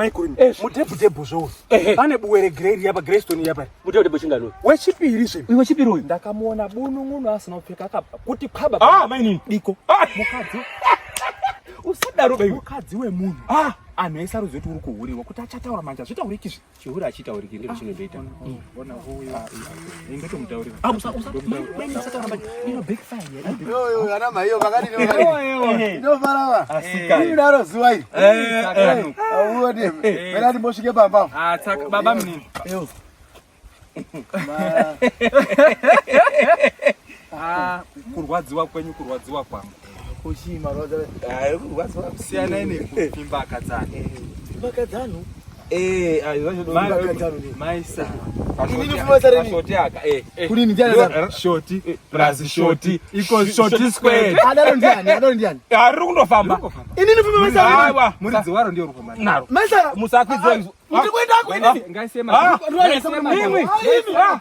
maikuru Eh. mudhebhudhebhu zvo Ehe. pane buwe regrey riya pagreystone iya pari mudhebhudhebhu chingano wechipiri zve uyu wechipiri uyu ndakamuona bunun'unu asina kupfeka akabva kuti kwaba ah mainini diko Ah. mukadzi usadaro baiwe mukadzi wemunhu ah anhu ese aruziva kuti uri kuhurirwa kuti achataura manje hazvitauriki zve chihure achitauriki ndiro chinondoita ndotomutaurira ah usa usa mainini usataura manje ino backfire Yo, ana maiyo makadini makadini. Ndinofara va. Asika. Iri naro zuva iri. Eh, Auone. Mera ndimbosvike pamba. tsaka baba munini Ah, kurwadziwa kwenyu kurwadziwa kwangu Kuchima roza. Hayi kurwadziwa. siyanai nekupfimba akadzana Makadzano. eh ayo Makadzano. maisa Inini fuma sareni. shoti aka eh eh Kudini ndiani adaro? shoti plus shoti equals shoti squared Adaro ndiani? Adaro ndiani? ah riri kundofamba Inini fuma masara. aiwa muridzi waro ndiyo rukoma naro Masara. musakwidza Ndiri kuenda kwini? ngaisiye Ah, imwi. Ah.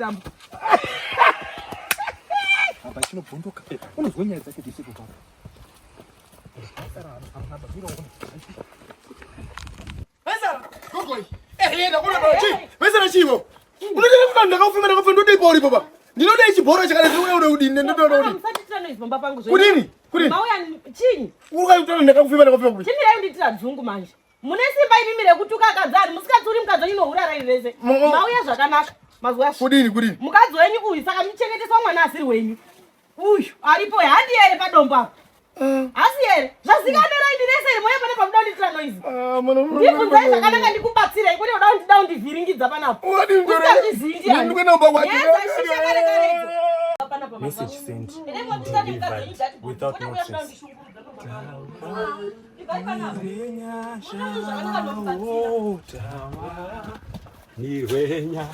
apa chinobvunduka unozwa nyaya dzake dzese kubva Masara. Gogoi. Eh, enda kuna chi. Masara chivo. Unoita kuti ndakafuma ndakafuma ndodei pauri papa. Ndinodei chibhoro chakadai ndinoda ude udini ndinoda udini. musatitira noise pamba pangu zvenyu. Kudini? Kudini? Mauya chinyi Uri ndakafuma ndakafuma kupi? chimirai kunditira dzungu manje mune simba imimi rekutuka akadzi ani musikatsuri mukadzi wenyu nohurara rese mauya zvakanaka mazuva asvo Kudini? Kudini? mukadzi wenyu uyu saka muchengeteswa mwana asiri wenyu uyu aripo handi here padombo apo hasi here zvazikanera indi rese iri mauya pane pamuda kunditira noise Ah, mwana ndibvunzai zvakanaka ndikubatsirei kwete kuda kundida kundivhiringidza panapo Wadini usingazvizivi ndiani Ndikuenda kumba kwake. Yedza shisha kare karedzo Panapa mazuva Message sent. Ende mwandisati mukadzi wenyu Delivered dati without kwete kuuya kuda notice. kundishungurudza pamba pangu. Ibvai panapa. Munozi zvakanaka ndokubatsira. nirwenya